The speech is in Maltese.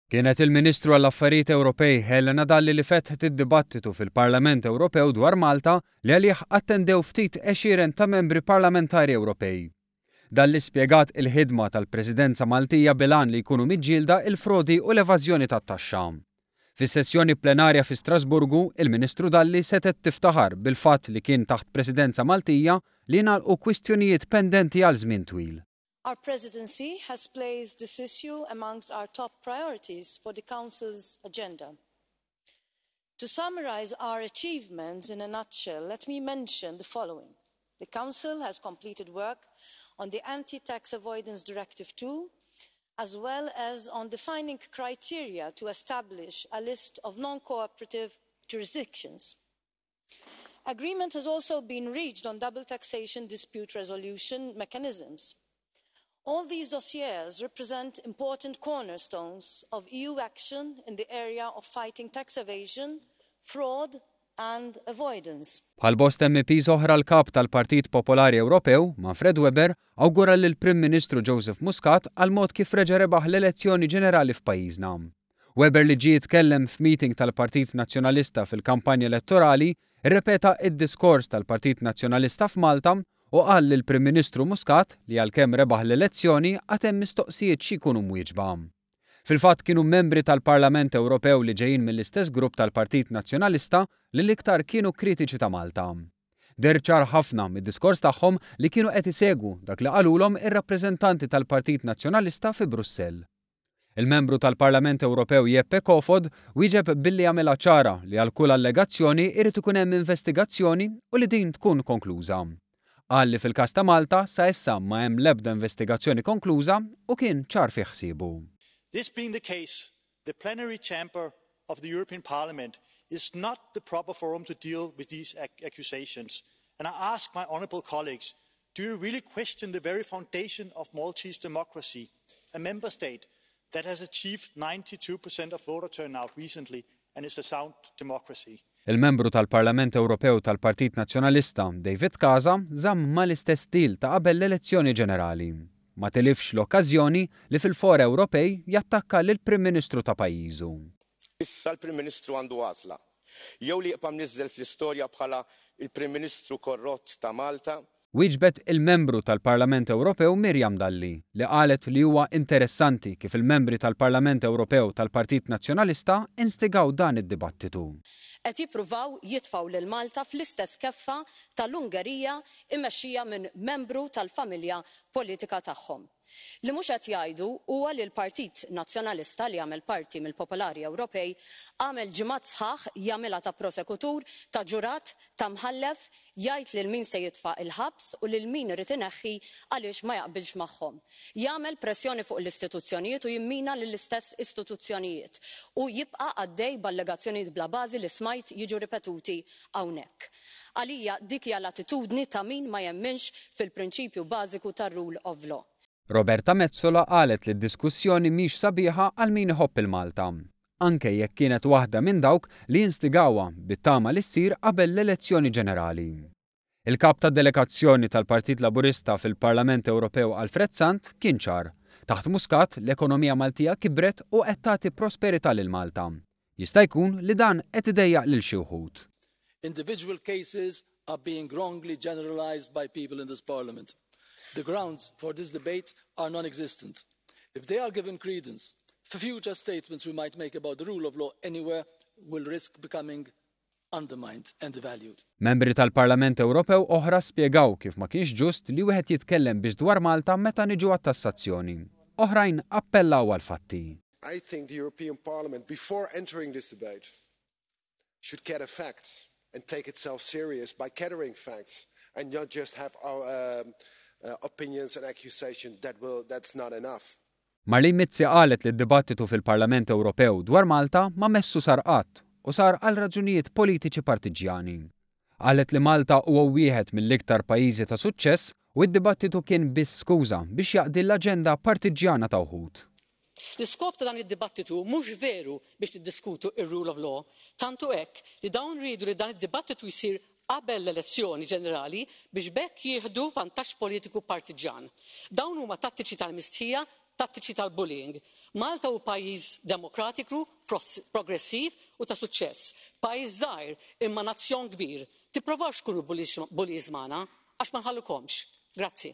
Kienet il-Ministru għall-Affarijiet Ewropej Helena Dalli li fetħet id-dibattitu fil-Parlament Ewropew dwar Malta li għalih attendew ftit għexieren ta' membri parlamentari Ewropej. Dalli spjegat il-ħidma tal-Presidenza Maltija bil-għan li jkunu miġġielda il-frodi u l-evażjoni tat-taxxa. Fis-sessjoni plenarja fi Strasburgu, il-Ministru Dalli setgħet tiftaħar bil-fatt li kien taħt Presidenza Maltija li ngħalqu kwistjonijiet pendenti għal żmien twil. Our presidency has placed this issue amongst our top priorities for the Council's agenda. To summarise our achievements in a nutshell, let me mention the following. The Council has completed work on the Anti-Tax Avoidance Directive II, as well as on defining criteria to establish a list of non-cooperative jurisdictions. Agreement has also been reached on double taxation dispute resolution mechanisms. All these dossiers represent important cornerstones of EU action in the area of fighting tax evasion, fraud and avoidance. Bħal bosta MEPs oħra l-kap tal-Partit Popolari Ewropew, Manfred Weber, awgura lill-Prim Ministru Joseph Muscat għal mod kif reġa' rebaħ l-elezzjoni ġenerali f'pajjiżna. Weber li ġie jitkellem f'meeting tal-Partit Nazzjonalista fil-kampanja elettorali, irrepeta id-diskors tal-Partit Nazzjonalista f'Malta u qal lill-Prim Ministru Muscat li għalkemm rebaħ l-elezzjoni għad hemm mistoqsijiet xi jkunu mwieġba. Fil-fatt kienu membri tal-Parlament Ewropew li ġejjin mill-istess grupp tal-Partit Nazzjonalista li l-iktar kienu kritiċi ta' Malta. Deher ċar ħafna mid-diskors tagħhom li kienu qed isegwu dak li qalulhom ir-rappreżentanti tal-Partit Nazzjonalista fi Brussell. Il-membru tal-Parlament Ewropew Jeppe Kofod wieġeb billi għamilha ċara li għal kull allegazzjoni irid ikun hemm investigazzjoni u li din tkun konkluża. Qal li fil-każ ta' Malta sa issa ma hemm l-ebda investigazzjoni konkluża u kien ċar fi ħsiebu. This being the case, the plenary chamber of the European Parliament is not the proper forum to deal with these accusations. And I ask my honourable colleagues, do you really question the very foundation of Maltese democracy, a member state that has achieved 92% of voter turnout recently and is a sound democracy? Il-membru tal-Parlament Ewropew tal-Partit Nazzjonalista, David Casa, żamm mal-istess stil ta' qabel l-elezzjoni ġenerali. Ma tilifx l-okkażjoni li fil-fora Ewropej jattakka lill-Prim Ministru ta' pajjiżu. Issa l-Prim Ministru għandu għażla. Jew li jibqa' mniżżel fl-istorja bħala il-Prim Ministru korrott ta' Malta, Wieġbet il-membru tal-Parlament Ewropew Miriam Dalli li qalet li huwa interessanti kif il-membri tal-Parlament Ewropew tal-Partit Nazzjonalista instigaw dan id-dibattitu. Qed jippruvaw jitfgħu lil Malta fl-istess keffa tal-Ungerija mmexxija minn membru tal-familja politika tagħhom. Li mhux qed jgħidu huwa li l-Partit Nazzjonalista li jagħmel parti mill-Popolari Ewropej għamel ġimgħat sħaħ jagħmilha ta' prosekutur, ta' ġurat, ta' mħallef, jgħid lil min se jitfa' il-ħabs u lil min irid ineħħi għaliex ma jaqbilx magħhom. Jagħmel pressjoni fuq l-istituzzjonijiet u jimmina lill-istess istituzzjonijiet u jibqa' għaddej b'allegazzjonijiet bla bażi li smajt jiġu ripetuti hawnhekk. Għalija dik hija l-attitudni ta' min ma jemminx fil-prinċipju bażiku tar-rule of law. Roberta Metsola qalet li d-diskussjoni mhix sabiħa għal min iħobb il-Malta, anke jekk kienet waħda minn dawk li instigawha bit-tama li ssir qabel l-elezzjoni ġenerali. Il-kap ta' delegazzjoni tal-Partit Laburista fil-Parlament Ewropew Alfred Sant kien ċar. Taħt Muscat, l-ekonomija Maltija kibret u qed tagħti prosperità lil Malta. Jista' jkun li dan qed idejjaq lil xi wħud. Individual cases are being wrongly generalized by people in this parliament. The grounds for this debate are non-existent. If they are given credence, future statements we might make about the rule of law anywhere will risk becoming undermined and devalued. Membri tal-Parlament Ewropew oħra spjegaw kif ma kienx ġust li wieħed jitkellem biss dwar Malta meta niġu għat-tassazzjoni. Oħrajn appellaw għal fatti. I think the European Parliament, before entering this debate, should gather facts and take itself serious by gathering facts and not just have our opinions and accusations that will, that's not enough. Marlene Mizzi qalet li d-dibattitu fil-Parlament Ewropew dwar Malta ma messu sar qatt u sar għal raġunijiet politiċi partiġjani. Qalet li Malta huwa wieħed mill-iktar pajjiżi ta' suċċess u d-dibattitu kien biss skuża biex jaqdi l-aġenda partiġjana ta' wħud. L-iskop ta' dan id-dibattitu mhux veru biex niddiskutu ir-rule of law, tantu hekk li dawn riedu li dan id-dibattitu jsir qabel l-elezzjoni ġenerali biex b'hekk jieħdu vantaġġ politiku partiġjan. Dawn huma tattiċi tal-mistħija. tattiċi tal-bullying. Malta hu pajjiż demokratiku, progressiv u ta' suċċess. Pajjiż żgħir imma nazzjon kbir. Tipprovax tkunu bullies magħna għax ma nħallukomx. Grazzi.